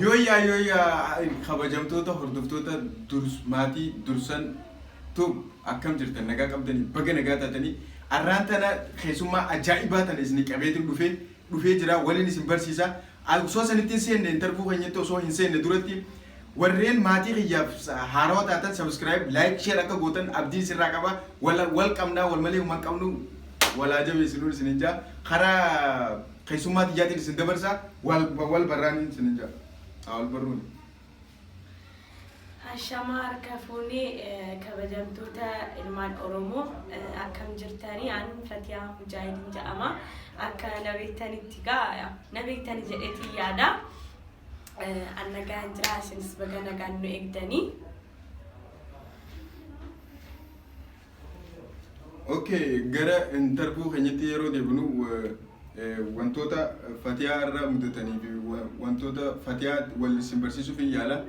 Yooyyaa yooyyaa, kabajamtoota hordoftoota durs maatii Dursan Tube, akkam jirtan? Nagaa qabdanii? Baga nagaa taatanii. Arraan tana keessummaa ajaa'ibaa tana isin qabeetiin dhufee jira, waliin isin barsiisa. Osoo sanitti hin seenne, interview keenyatti osoo hin seenne duratti, warreen maatii kiyyaaf haarawaa taatan subscribe, like, share akka gootan abdiin sirraa qaba. Wal wal qabnaa, wal malee human qabnu, walaa jabeessinuun isinin jaa. Karaa keessummaa tiyyaatiin isin dabarsa, wal wal barraaniin isinin jaa. Haa wal barruuni. Ashamaa, harka fuunee, kabajamtoota ilmaan Oromoo, akkam jirtanii? An Fatiyaa Mujaahidin jedhama. Akka na beektanitti gaa, na beektani jedheetiin yaada. An nagaan jira, isinis baga nagaan nu eegdanii. Okay, gara interview keenyatti yeroo deebinu, wantoota Fatiyaa irra mudatanii fi wantoota Fatiyaa wal isin barsiisuuf hin yaala.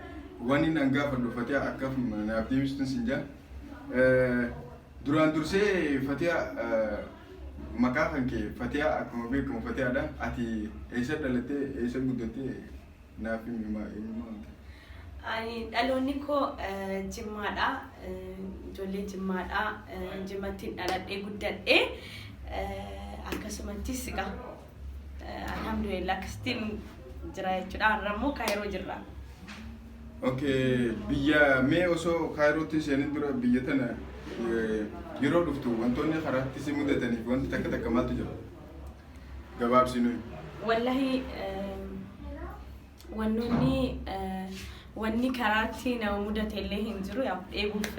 Waan inni an gaafadhu Fatiyaa akka naaf deebistuun sin jaa. Duraan dursee Fatiyaa, maqaa kan kee Fatiyaa, akkuma beekamu Fatiyaadha. Ati eessa dhalattee, eessa guddattee, naaf himi eenyummaa kee. Ani dhaloonni koo Jimmaadha. Ijoollee Jimmaadha. Jimmattiin dhaladhee guddadhee. Akkasumattis egaa alhamdulillah akkasittiin jira jechuudha. Har'a immoo Kaayiroo jirra. Okay, biyya mee osoo Kaayirootti seenin dura biyya tana yeroo dhuftu wantoonni karaatti si mudatanii fi wanti takka takka maaltu jira? Gabaabsinuu. Wallahi wannoonni wanni karaatti nama mudate illee hin jiru, yaa dheebuuf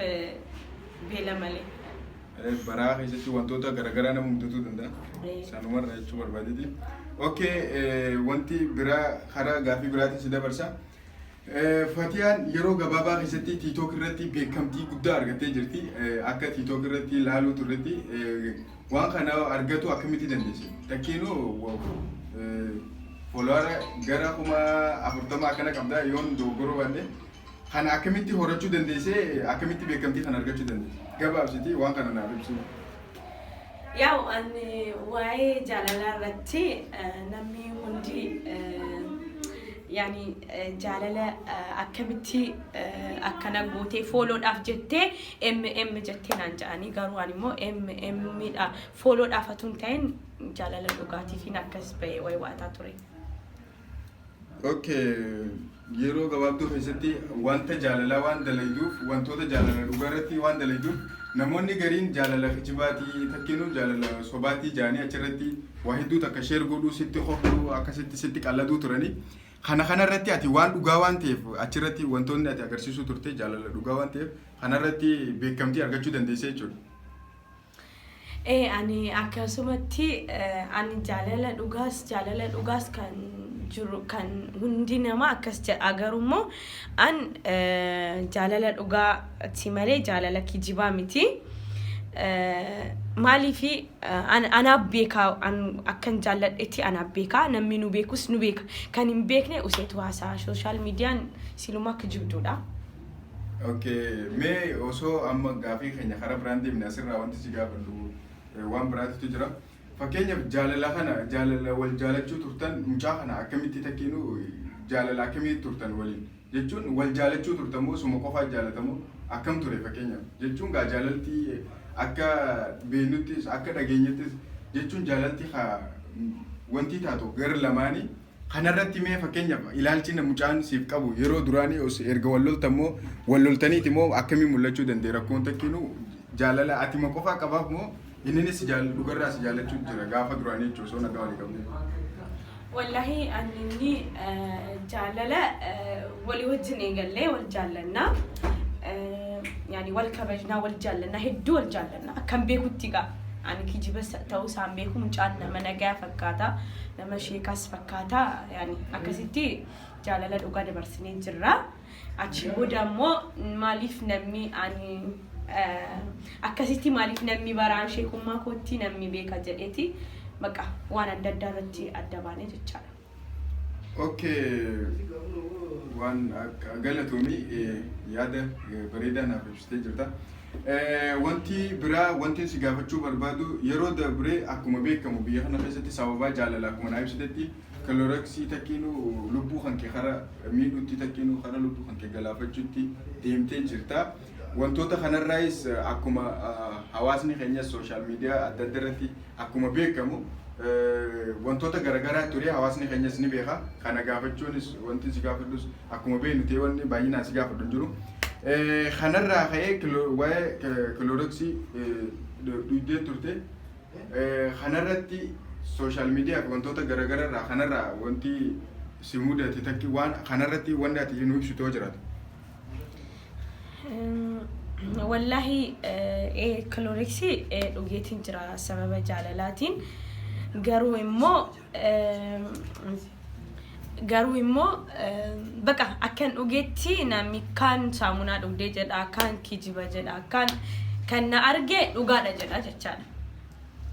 beela malee. Baraa keessatti wantoota garaagaraa nama mudatuu danda'a. Sanumarra jechuu barbaadeeti. Okay, wanti biraa karaa gaaffii biraatiin si dabarsa. Fatiyaan yeroo gabaabaa keessatti TikTok irratti beekamtii guddaa argattee jirti. Akka TikTok irratti ilaaluu turretti waan kana argatu akkamitti dandeesse? Takkiinuu follower gara 40,000 akkana qabdaa yoon dogoggoruu baadhe. Kana akkamitti horachuu dandeesse? Akkamitti beekamtii kana argachuu dandeesse? Gabaabsiti waan kana naaf ibsi. Yaa'u ani waa'ee jaalalaa irratti namni hundi yaani jaalala akkamitti akkana gootee fooloodhaaf jettee MM jettee naan jedhanii, garuu ani immoo MM dha fooloodhaaf atuun ta'in jaalala dhugaatiifiin akkas ba'ee waywaataa ture. Okay, yeroo gabaabduu keessatti wanta jaalalaa waan dalayduuf, wantoota jaalala dhugaa irratti waan dalayduuf, namoonni gariin jaalala kijibaatii takkiinuu jaalala sobaatii jaanii achirratti waa hedduu takka share godhuu, sitti kofluu, akkasitti sitti qalladuu turanii. Kana kanarratti ati waan dhugaa waan ta'eef, achirratti wantoonni ati agarsiisuu turte jaalala dhugaa waan ta'eef, kanarratti beekamtii argachuu dandeessee jechuudha. Ee, ani akkasumatti ani jaalala dhugaas kan jiru kan hundi namaa akkas jedha, garuu immoo an jaalala dhugaati malee jaalala kijibaa miti. Maaliifi anaaf beekaa, akkan jaalladhetti anaaf beekaa, namni nu beekus nu beeka, kan hin beekne useetu haasa'a, social mediaan silumaa kijibduudha. Okay, mee osoo amma gaafii keenya karaa biraan deemne, asirraa wanti si gaafadhu waan biraatitu jira. Fakkeenyaaf jaalala kana, jaalala wal jaalachuu turtan, mucaa kana akkamitti takkiinu jaalala akkamitti turtan waliin jechuun, wal jaalachuu turtan moo suma qofaa jaalatamoo akkam ture? Fakkeenyaaf jechuun gaa jaalalti akka beeknuttis akka dhageenyettis jechuun jaalalti haa wanti taatu gara lamaanii. Kanarratti mee fakkeenyaaf ilaalchi mucaan siif qabu yeroo duraanii erga wal loltan moo wal loltaniiti moo akkamii mul'achuu danda'e rakkoon takkiinu? Jaalala ati ma qofaa qabaaf moo inninis dhugarraa si jaalachuu jira gaafa duraanii jechuudha, osoo nagaa walii qabdee? Wallahi ani inni jaalala walii wajjin eegallee wal jaallannaa. Yaani wal kabajnaa, wal jaallannaa, hedduu wal jaallannaa. Akkan beekutti gaa ani kijiba ta'uu isaan beeku, mucaan nama nagaa fakkaata, nama sheekaas fakkaata, yaani akkasitti jaalala dhugaa dabarsinee jirra. Achi booda immoo maaliif namni ani akkasitti, maaliif namni baraan sheekummaa kootti namni beeka jedheeti, baqa waan adda addaa irratti adda baane jechaadha. Okay, waan akka galatoomii, yaada bareedaa naaf ibsitee jirta. Wanti biraa wanti si gaafachuu barbaadu, yeroo dabree akkuma beekamu biyya kana keessatti sababaa jaalala akkuma naa ibsitetti Cloroxii takkiinuu lubbuu kan kee kara miidhuutti, takkiinuu kara lubbuu kan kee galaafachuutti deemtee jirta. Wantoota kanarraayis akkuma hawaasni keenya social media adda adda irratti akkuma beekamu wantoota garaagaraa ture, hawaasni keenyas ni beeka. Kana gaafachuunis wanti si gaafadhus akkuma beeknu ta'e, wanni baay'inaan si gaafadhu hin jiru. Kanarraa ka'ee waa'ee Cloroxii dhugdee turte. Kanarratti social media fi wantoota garaagaraa irraa kanarraa wanti si mudate takki waan kanarratti wanni ati nu ibsitu yoo jiraate. Wallaahi, Cloroxii dhugeetiin jira sababa jaalalaatiin. Garuu immoo baqa akkan dhugeetti namni kaan saamunaa dhugdee jedha, kaan kijiba jedha, kaan kan na arge dhugaadha jedha jechaadha.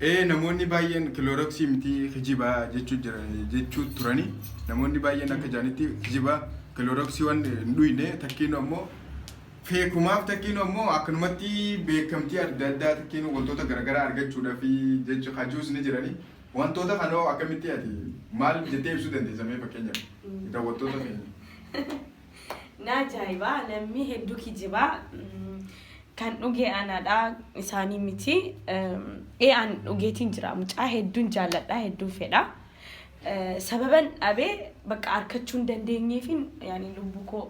Ee, namoonni baay'een Cloroxii miti, kijibaa jechuu jira jechuu turani. Namoonni baay'een akka jaanitti kijibaa, Cloroxii waan hin dhuyne, takkiin ammoo feekumaaf, takkiin ammoo akkanumatti beekamtii adda addaa, takkiin wantoota garaagaraa argachuudhaaf jecha hajuus ni jirani. Wantoota kanoo akkamitti ati maal jettee ibsuu dandeessa mee fakkeenyaaf daawwattoota keenya? Na ajaa'ibaa, namni hedduu kijibaa. Kan dhuge anaadha, isaanii miti. Ee, an dhugeetiin jira. Mucaa hedduun jaalladha, hedduun fedha. Sababan dhabee bakka harkachuu hin dandeenyeefin yaani lubbuu koo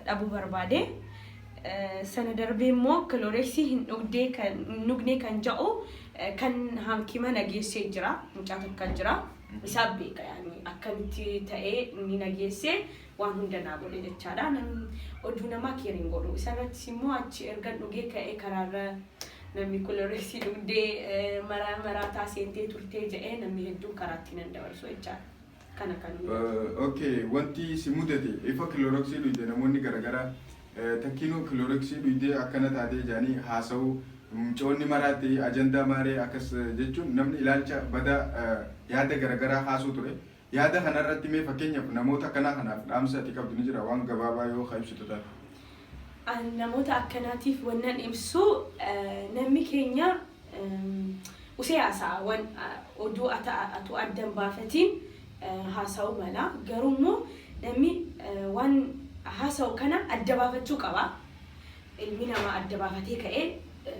dhabuu barbaade. Sana darbee immoo Cloroxii hin dhugdee kan hin dhugne kan jedhu kan haakima nageessee jira. Mucaa tokko jira. Isaaf beeka, yaani akkamitti ta'ee inni nageessee waan hunda naa godhe jechaadha. Namni oduu namaa care hin godhu. Isarrattis immoo achi ergan dhugee ka'ee karaarra namni Cloroxii dhugdee maraa maraataa seentee turtee jedhee namni hedduun karaatti nan dabarsu jechaadha. Kana kan Okay, wanti si mudate ifa Cloroxii dhugde namoonni garaagaraa takkiinuu Cloroxii dhugdee akkana taatee jedhanii haasa'uu, mucoonni maraatti ajandaa maaree akkas jechuun namni ilaalcha badaa yaada garaagaraa haasuu ture. Yaada kanarratti mee fakkeenyaaf namoota akkanaa kanaaf dhaamsa ati qabdu ni jira, waan gabaabaa yoo ka ibsitu taate. Namoota akkanaatiif wannan ibsu, namni keenya usee haasa'a, wan oduu atu addan baafatiin haasa'uu mala. Garuu immoo namni waan haasa'u kana adda baafachuu qaba. Ilmi namaa adda baafatee ka'ee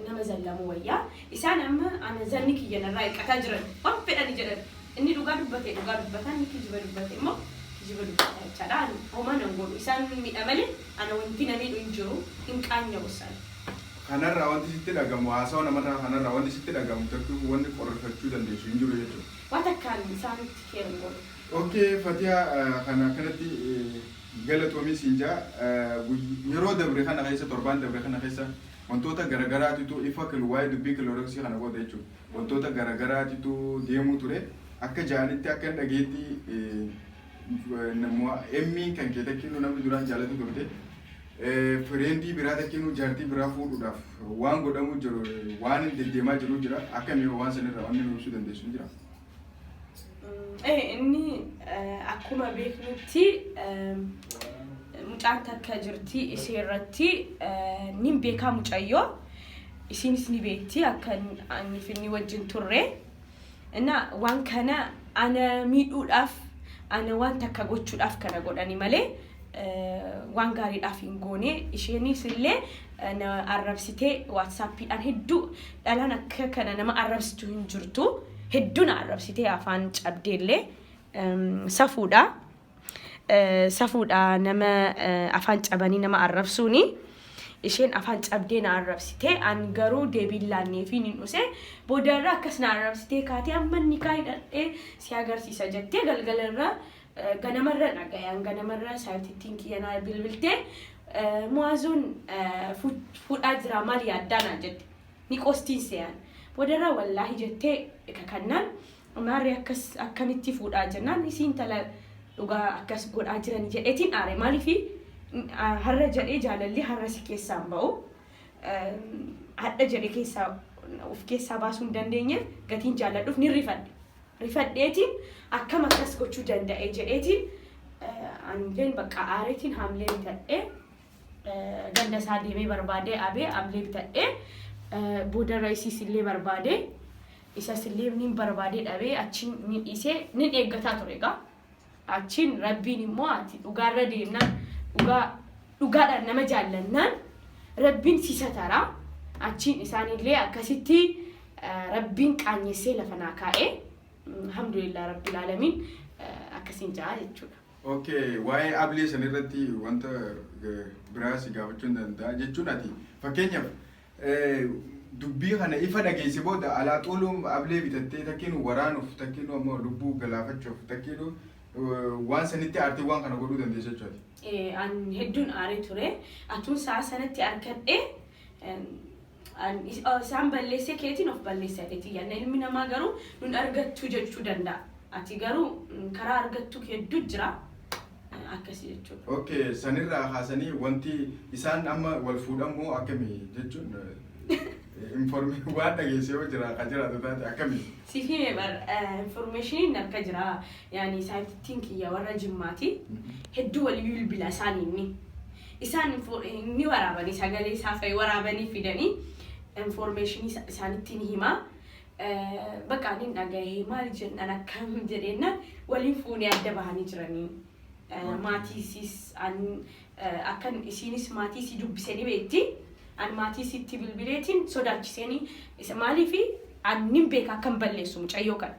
nama zallamuu wayyaa. Isaan amma ana zanni kiyya narraa hiiqqataa jiran, waan fedhani jedhan. Inni dhugaa dubbate dhugaa dubbata, inni kijiba dubbate immoo kijiba dubbata jechaadha. Ani homaa nan godhu, isaan miidha malee ana wanti na miidhu hin jiru, hin qaanya'u isaan. Kanarraa wanti sitti dhagamu, haasawa namarraa kanarraa wanti sitti dhagamu tokko, wanni qorrifachuu dandeessu hin jiru jechuudha. Waan takkaan isaanitti care hin godhu. Okay, Fatiyaa, kana akkanatti galatoomii siin jaa. Yeroo dabre kana keessa, torbaan dabre kana keessa wantoota garagaraatitu ifa waa'ee dubbii Cloroxii kana booda jechuudha. Wantoota garagaraatitu deemuu ture. Akka jaanitti, akka hin dhageetti, emmiin kan kee takkiinuu namni duraan jaalatu turte. Friendii biraa takkiinuu jaartii biraa fuudhuudhaaf waan godhamu jiru, waan deddeemaa jiru jira. Akkamii waan sanirraa wanni nu ibsuu dandeessu ni jira? Inni akkuma beeknutti mucaan takka jirti, ishee irratti nin beekaa mucayyoo, isiinis ni beekti akka ani fi inni wajjin turre. Inna waan kana ana miidhuudhaaf, ana waan takka gochuudhaaf kana godhani malee waan gaariidhaaf hin goone. Isheenis illee na arrabsitee WhatsAppiidhaan hedduu. Dhalaan akka kana nama arrabsitu hin jirtu. Hedduu na arrabsitee afaan cabdeellee. Safuudha. Safuudha nama afaan cabanii nama arrabsuuni. Isheen afaan cabdee na arrabsitee, an garuu deebiin laannee fi nin dhuse. Boodarra akkas na arrabsitee kaatee, amma inni kaa hidhadhee si agarsiisa jettee galgalarra, ganamarra dhagayaan, ganamarra saayitittiin kiyya naa bilbiltee, "Mu'aazuun fuudhaa jira, maal yaaddaa?" naan jette. Ni qostiin se'an. Boodarra wallaahi jettee kakannaan, maarri akkas akkamitti fuudhaa jennaan, isiin tala dhugaa akkas godhaa jiran jedheetiin aare. Maaliifi har'a jedhee jaalalli har'a si keessaan ba'u, hadha jedhe keessaa of keessaa baasuu hin dandeenyeef gatiin jaalladhuuf ni rifadhe. Rifadheetiin akkam akkas gochuu danda'e jedheetiin anilleen bakka aareetiin haamlee bitadhee, ganda isaa deemee barbaadee abee haamlee bitadhee, boodarra isiis illee barbaadee. Isas illee nin barbaadee dhabee, achiin nin dhiisee, nin eeggataa ture egaa. Achiin Rabbiin immoo ati dhugaarra deemnaan, dhugaa dhugaadhaan nama jaallannaan, Rabbiin si sataraa. Achiin isaanillee akkasitti Rabbiin qaanyessee lafa naa kaa'ee, alhamdulillah rabbil aalamiin, akkasiin ja'a jechuudha. Okay, waa'ee ablee san irratti wanta biraa si gaafachuu hin danda'a jechuun, ati fakkeenyaaf dubbii kana ifa dhageesse booda alaa xuuluun ablee bitattee, takkiinu waraanuuf, takkiinu ammoo lubbuu galaafachuuf, takkiinu waan sanitti aartii waan kana godhuu dandeesse jechuudha. An hedduun aaree ture. Atuun sa'a sanatti argadhee isaan balleessee keetiin of balleessa jedheeti yaadna. Ilmi namaa garuu nun argattuu jechuu danda'a. Ati garuu karaa argattu hedduu jira. Akkasii jechuudha. Okay, sanirraa kaasanii wanti isaan amma wal fuudhan moo akkamii jechuun, inform waan dhageesse yoo jira ka jiraatu taate akkamii? Siif hime bar, informationiin harka jira. Yaani saayitittiin kiyya warra Jimmaati. Hedduu walii bilbila isaan inni. Isaan ni waraabanii, sagalee isaa fa'i waraabanii fidanii, informationii isaanitti ni hima. Bakka ani dhagahee maal jennaan, akkam jedheenna, waliin fuunee adda bahanii jiranii. Maatii isiis akkan isiinis maatii isii dubbisanii beekti. An maatii isiitti bilbileetiin sodaachiseenii isa, maaliifi an nin beeka akkan balleessu mucayyoo kana.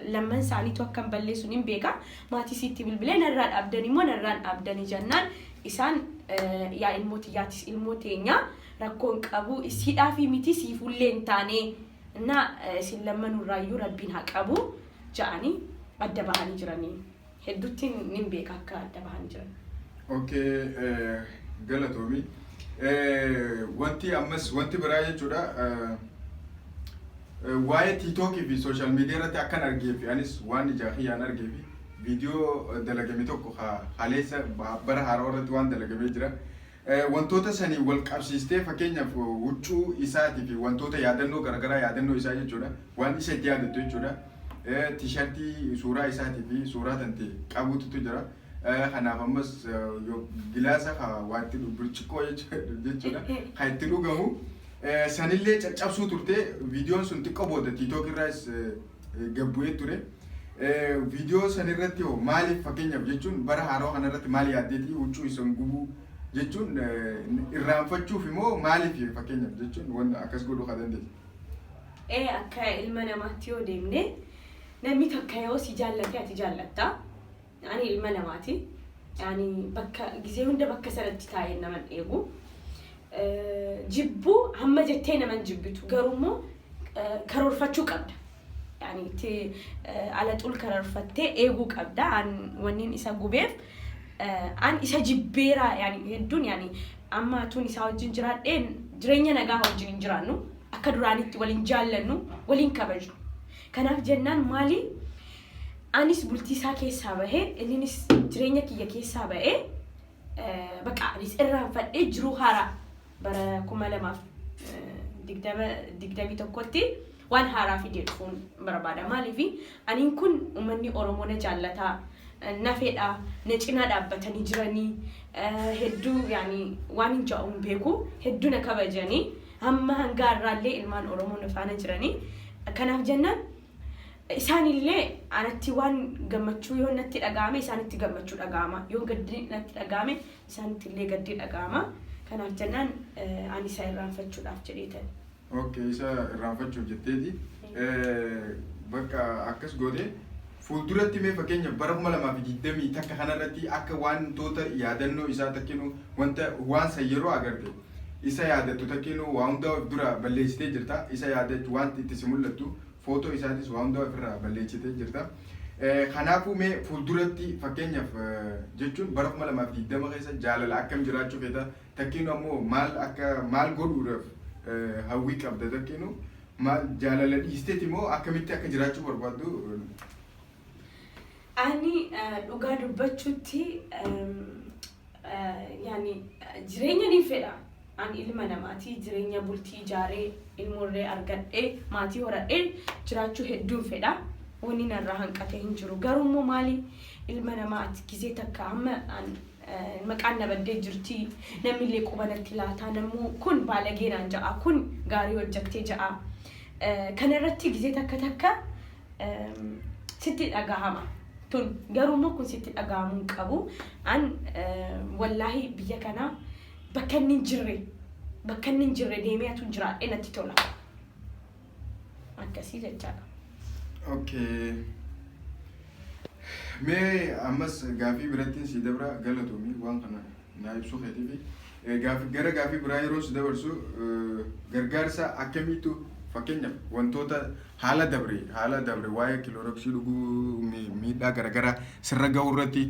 Lamman isaaniitu akkan balleessu nin beeka. Maatii isiitti bilbilee, narraa dhaabdanii immoo narraan dhaabdanii jennaan, isaan yaa ilmoo tiyyaatis ilmoo teenyaa rakkoon qabu, isiidhaa fi miti siifullee hin taane, na isin lammanurraayyuu Rabbiin haa qabu ja'anii adda bahanii jiranii. Hedduutti nin beeka akka adda bahanii jiran. Okay, galatoomi. Wanti ammas wanti biraa jechuudha. Waa'ee TikTokii fi social media irratti akkan argee fi anis waan ijaa kiyyaan argee fi viidiyoo dalagame tokko haleessa bara haaraa irratti waan dalagamee jira. Wantoota sanii wal qabsiistee, fakkeenyaaf huccuu isaatii fi wantoota yaadannoo garaagaraa, yaadannoo isaa jechuudha. Waan isa itti yaadattu jechuudha. T-shirtii suuraa isaatii fi suuraa tante qabuutu jira. Kanaaf ammas gilaasa waa itti burcuqqoo jechuudha. Kan itti dhugamu. Sanillee caccabsuu turte, viidiyoon sun xiqqoo booda TikTok irraas gabbu'ee ture. Viidiyoo sanirratti hoo maaliif, fakkeenyaaf jechuun bara haaraa kanarratti maal yaaddeeti huccuu isan gubuu jechuun, irraanfachuuf immoo maaliif, fakkeenyaaf jechuun wanta akkas godhuu kan dandeesse? Ee, akka ilma namaatti yoo deemne, namni takka yoo si jaallate ati jaallatta. Ani ilma namaati. Ani bakka gizee hunda bakka sanatti taa'ee naman eegu. Jibbuu hamma jettee naman jibbitu, garuu immoo karoorfachuu qabda. Yani itti ala xul karoorfattee eeguu qabda. An wannin isa gubeef an isa jibbeera, yani hedduun, yani amma tun isaa wajjin jiraadheen jireenya nagaa wajjin hin jiraannu, akka duraanitti waliin jaallannu, waliin kabajnu. Kanaaf jennaan maali, anis bultii isaa keessaa bahee, inninis jireenya kiyya keessaa bahee, bakka anis irraanfadhee jiruu haaraa bara 2021tti waan haaraa fidee dhufuun barbaada. Maaliif, aniin kun uummanni Oromoo na jaallataa, na fedhaa, na cinaa dhaabbatanii jiranii, hedduu yaani waan hin ja'u hin beeku, hedduu na kabajanii, hamma hanga har'aallee ilmaan Oromoo na faana jiranii. Kanaaf jennaan isaanillee anatti waan gammachuu yoo natti dhaga'ame isaanitti gammachuu dhaga'ama, yoo gaddi natti dhaga'ame isaanitti illee gaddi dhaga'ama. Kanaaf jennaan ani isa irraanfachuudhaaf jedheetan. Okay, isa irraanfachuuf jetteeti. Bakka akkas goote, fuulduratti mee fakkeenyaaf bara 2021 kanarratti akka wantoota yaadannoo isaa takkinu, wanta waan san yeroo agarte isa yaadattu takkinu, waa hunda of dura balleessitee jirta. Isa yaadachuu wanti itti si mul'attu, footoo isaatis waa hunda ofirraa balleessitee jirta. Kanaafuu mee fuulduratti fakkeenyaaf jechuun bara 2020 keessa jaalala akkam jiraachuu feeta, takkiinu ammoo maal akka maal godhuudhaaf hawwii qabda, takkiinu maal jaalala dhiisteeti moo akkamitti akka jiraachuu barbaaddu? Ani dhugaa dubbachuutti, yaani jireenya ni fedha. Ani ilma namaati, jireenya bultii ijaaree, ilmoollee argadhee, maatii horadhee jiraachuu hedduun fedha. Wanni narraa hanqatee hin jiru. Garuu immoo maali, ilma namaa ati gizee takka amma maqaan na baddee jirti. Namni illee quba natti laata. Namni kun baalagee naan ja'a. Kun gaarii hojjattee ja'a. Kana irratti gizee takka takka sitti dhagahama. Tun garuu immoo kun sitti dhagahamuu hin qabu. An wallaahi biyya kanaa bakka inni hin jirre, bakka inni hin jirre deemee atuun jiraadhee natti tola. Akkasii jechaadha. Okay. Mee ammas gaafii birattiin si dabra. Galatoomii waan kana naa ibsuu keetiifi. Gaafii gara gaafii biraa yeroo si dabarsu, gargaarsa akkamiitu, fakkeenyaaf wantoota haala dabre waa'ee Clorox dhuguu, miidhaa garaagaraa sirra ga'uu irratti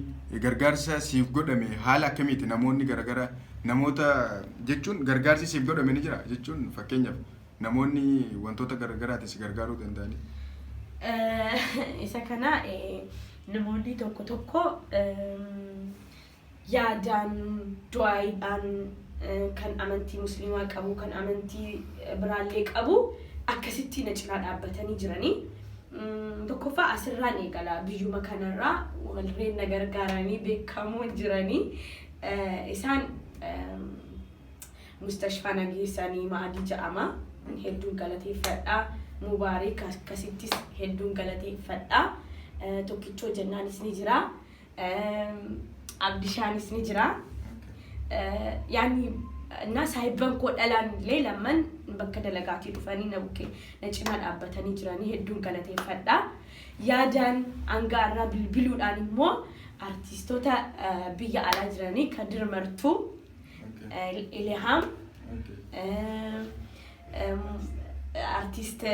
gargaarsa siif godhame haala akkamiiti? Namoonni garaagaraa, namoota jechuun gargaarsi siif godhame ni jira jechuun, fakkeenyaaf namoonni wantoota garaagaraatiin si gargaaruu danda'ani. Isa kana namoonni tokko tokko yaadaan, du'aayiidhaan, kan amantii musliimaa qabu, kan amantii biraallee qabu akkasitti na cinaa dhaabbatanii jiranii. Tokkoffaa asirraan eegala, biyyuma kanarraa warreen na gargaaranii beekamoo jiranii. Isaan mustashfaa na geessanii Maadii jedhama. Hedduun galateeffadha. Mubaarik akkasittis hedduun galateeffadha. Tokkichoo jennaanis ni jira. Abdishaanis ni jira. Yaani na saahibban koo dhalaan illee lamman bakka dalagaatii dhufanii na bukkee na cinaa dhaabbatanii jiranii, hedduun galateeffadha. Yaadaan hangaarraa bilbiluudhaan immoo artistoota biyya alaa jiranii, Kadir Martuu, Ilhaam, artist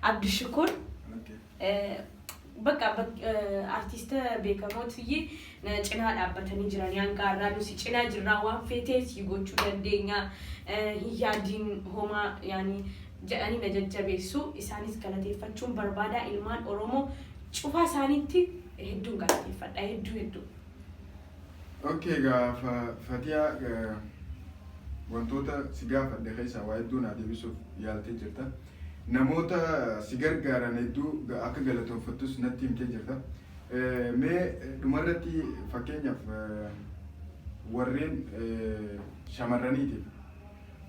Abdishukur, bakka artista beekamooti na cinaa dhaabbatanii jiranii hangaarraa nusi cinaa jirraa, waan feetee si gochuu dandeenya, hin yaadiin homaa yaani jedhanii na jajjabeessu. Isaanis galateeffachuun barbaada. Ilmaan Oromoo cufaa isaaniitti hedduun galateeffadha, hedduu hedduu. Okay, egaa Fatiyaa, wantoota si gaafadhe keessaa waa hedduu naa deebisuuf yaaltee jirta. Namoota si gargaaran hedduu akka galatoonfattus natti himtee jirta. Mee dhumarratti, fakkeenyaaf warreen shamarraniitiif,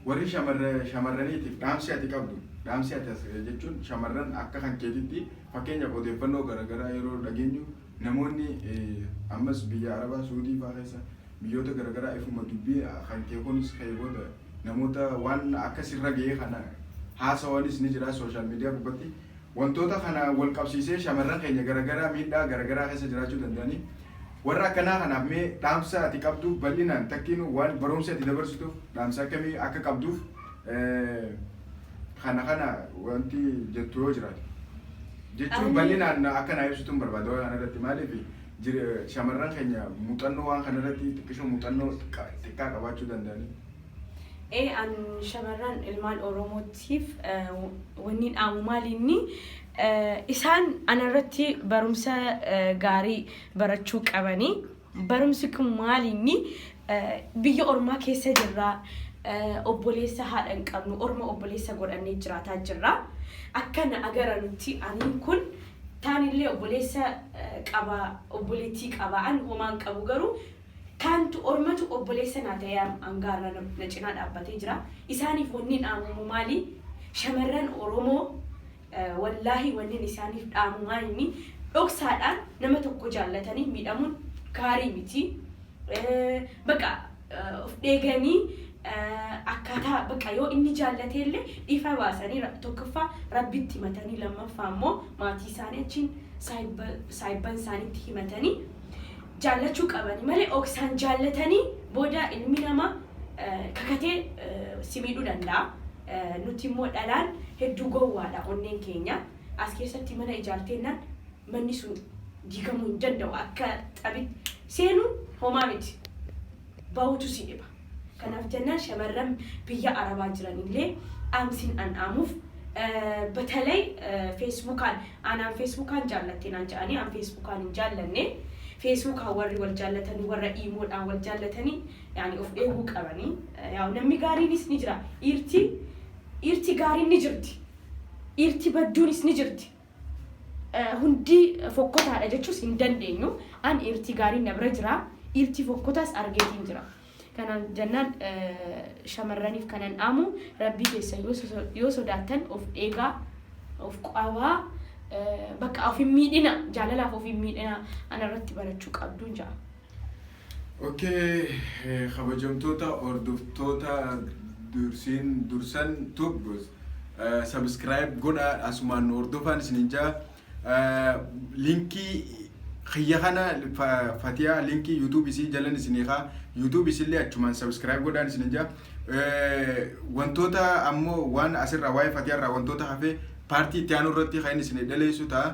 warri shamarraniitiif dhaamsi ati qabdu, dhaamsi ati as jechuun shamarran akka kan keetitti, fakkeenyaaf odeeffannoo garaagaraa yeroo dhageenyu namoonni ammas biyya Arabaa, Suudii fa'aa keessa, biyyoota garaagaraa ifuma dubbii kan kee kunis ka'e booda namoota waan akkasirra ga'ee kana haasawanis ni jira social media gubbatti. Wantoota kana wal qabsiisee shamarran keenya garaagaraa miidhaa garaagaraa keessa jiraachuu danda'anii, warra akkanaa kanaaf mee dhaamsa ati qabdu bal'inaan takkiin waan barumsa ati dabarsituuf dhaamsa akkamii akka qabduuf kana wanti jettu yoo jiraate. Jechuun bal'inaan akka naa ibsituun barbaada waan kana irratti. Maaliif, shamarran keenya muuxannoo waan kana irratti xiqqishoo muuxannoo xiqqaa qabaachuu danda'anii. Ee, an shamarran ilmaan Oromootiif wanni dhaamu maali? Inni isaan anarratti barumsa gaarii barachuu qabanii. Barumsi kun maali? Inni biyya ormaa keessa jirraa, obboleessa haadha hin qabnu, orma obboleessa godhannee jiraataa jirra. Akkana agaranutti aniin kun taanillee obboleessa qaba, obboleettii qaba, an homaan qabu, garuu kaantu ormatu obboleessa naa ta'ee hangaarra na cinaa dhaabbatee jira. Isaaniif wanni dhaamumu maali? Shamarran Oromoo, wallaahi wanni isaaniif dhaamu maali? Inni dhoksaadhaan nama tokko jaallatanii miidhamuun gaarii miti. Bakka of dheeganii akkaataa bakka yoo inni jaallatee illee ifa baasanii, tokkoffaa rabbitti himatanii, lammaffaa immoo maatii isaanii achiin saayibban isaaniitti himatanii jaallachuu qabanii malee dhoksaan jaallatanii booda ilmi namaa kakatee si miidhuu danda'a. Nuti immoo dhalaan hedduu gowwaadha onneen keenya. As keessatti mana ijaarteennaan manni sun diigamuu hin danda'u, akka xabitti seenuun homaa miti. Bahutu si dhiba. Kanaaf jennaan shamarran biyya Arabaa jiran illee dhaamsiin an dhaamuuf, በተለይ Facebookaan anaan Facebookaan jaallatte naan jedhanii, an Facebookaan hin jaallanne. Facebookaan warri wal jaallatanii, warra imoodhaan wal jaallatanii, yaani of eeguu qabanii. Yaa, namni gaariinis ni jira, dhiirti gaariin ni jirti, dhiirti badduunis ni jirti. Hundi fokkotaadha jechuus hin dandeenyu. An dhiirti gaariin na bira jira, dhiirti fokkotaas argeetiin jira. Kanaaf jennaan shamarraniif kanan dhaamu, rabbii keessa yoo sodaattan of eegaa, of qabaa, bakka of hin miidhina, jaalalaaf of hin miidhina, ana irratti barachuu qabdu ja'a. Okay, kabajamtoota hordoftoota dursiin dursan tube, subscribe godhaa, asumaan nu hordofaan isinin jaa. Linkii kiyya kana, Fatiyaa linkii YouTube isii jalan isinii haa, YouTube isillee achumaan subscribe godhaan isinin jaa. Wantoota ammoo waan asirraa waa'ee Fatiyaa irraa wantoota hafee paartii itti aanu irratti kan inni isinii dhaleessu ta'a.